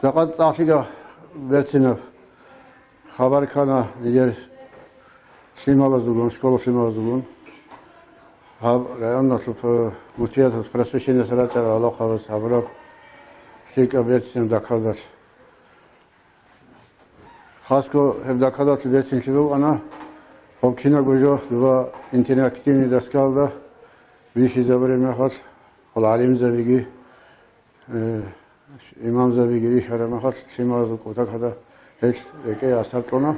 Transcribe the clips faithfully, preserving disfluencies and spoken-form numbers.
Дакъа цӀакъ лъикӀаб берцинаб хабар ккана нижер лъималазулгун, школа лъималазулгун. Гьаб районалъул п-, муфтияталъ просвещениялъ рачӀарал гӀалахъабаз гьабураб лъикӀаб берцинаб дакадалъ. Хасго гьеб дакадалъ берцинлъи букӀана, гьоб кинабго жо доба интерактивный доскаялда бихьизабураб мехалъ, гьал гӀалимзабиги, э, имамзабиги рихьараб мехалъ, лъималазул кутакалда гьелъ рекӀее асар кьуна.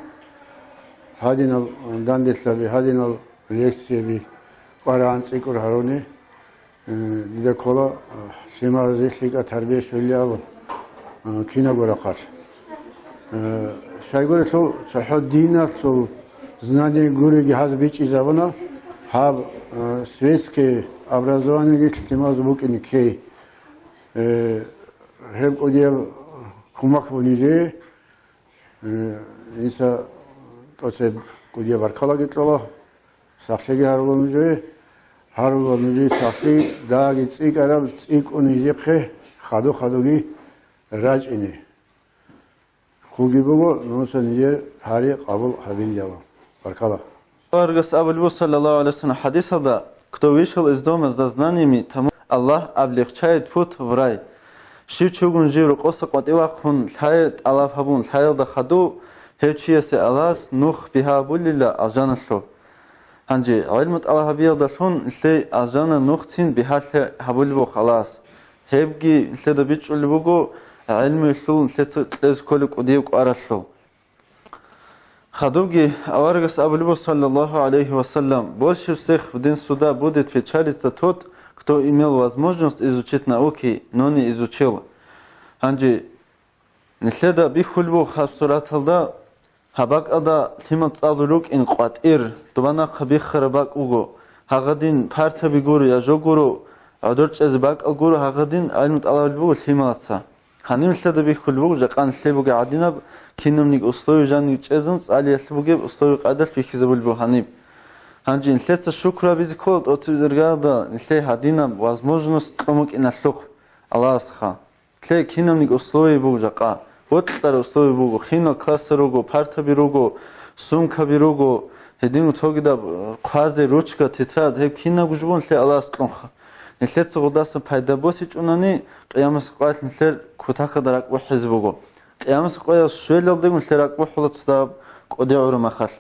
Гьадинал данделъаби, гьадинал лекцияби кӀварагӀан цӀикӀкӀун гьаруни, э, дида ккола, э, лъималазе лъикӀаб тарбия щвелин абун, э, кинабго рахъалъ. Э, щайгурелъул цохӀо диналъул знание гуриги гьаз бичӀчӀизабуна, гьаб, э, светский образованиеги лъималаз букӀине ккей. Э, гьеб кӀудияб кумак бугин жо, э, инса тӀоцеб кӀудияб баркалаги кьола, сахлъиги гьарула нужее, гьарула нужее сахлъи, дагьабги цӀикӀкӀараб, цӀикӀкӀун нижехъе хадур-хадурги рачӀине. Хъулги буго, нуца нижер гьари къабул гьабилилан. Баркала. Аварагас абулеб буго, саллаллагьу гӀалайгьи вассалам, хӀадисалда: «Кто вышел из дома за знаниями, тому Аллах облегчает путь в рай». Щив чугун жив рокъоса къватӀив вахъун, лъай тӀалаб гьабун, лъаялда хадув, гьев чиясе Аллагьас нух бигьа гьабулила алжаналъув. Гьанже гӀилму тӀалаб гьабиялдалъун нилъее алжана нухцин бигьалъи гьабулеб буго Аллагьас. Гьебги нилъеда бичӀчӀулеб буго гӀилмуялъул нилъеца кьезе кколеб кӀудияб кӀваралъул. Хадубги аварагас абулеб буго, саллаллагьу гӀалайгьи вассалам: «Больше всех в день суда будет печалиться тот, кто имел возможность изучить науки, но не изучил». Гьанже нилъеда бихьулеб буго гьаб сураталда, гьаб бакӀалда лъимал цӀалулел рукӀин къватӀир, доба нахъа биххараб бакӀ буго, гьагъадин партаби гуро я жо гуро, гӀодор чӀезе бакӀал гуро, гьагъадин гӀилму тӀалабулеб буго лъималаца. Гьаниб нилъеда бихьулеб буго, жакъа нилъее бугеб гӀадинаб кинабниги условия жаниб чӀезун, цӀалиялъе бугеб условия къайдалъ бихьизабулеб буго гьаниб. Гьанже нилъеца шукру гьабизе ккола тӀоцебе иргаялда нилъее гьадинаб возможность кьун букӀиналъухъ Аллагьасха. Нилъее кинабниги условия буго жакъа. Бокьараб условия буго, хинал классал руго, партаби руго, сумкаби руго, гьедин цогидаб, э, хъвазе ручка, тетрадь, гьеб кинабго жо буго нилъее Аллагьас кьунха. Нилъеца гъудасан пайда босичӀунани, Къиямасеб къоялъ нилъер кутакалда ракӀ бухӀизе буго. Къиямасеб къоял щвелалдего нилъер ракӀ бухӀула цо дагьаб кӀуди гӀураб мехалъ.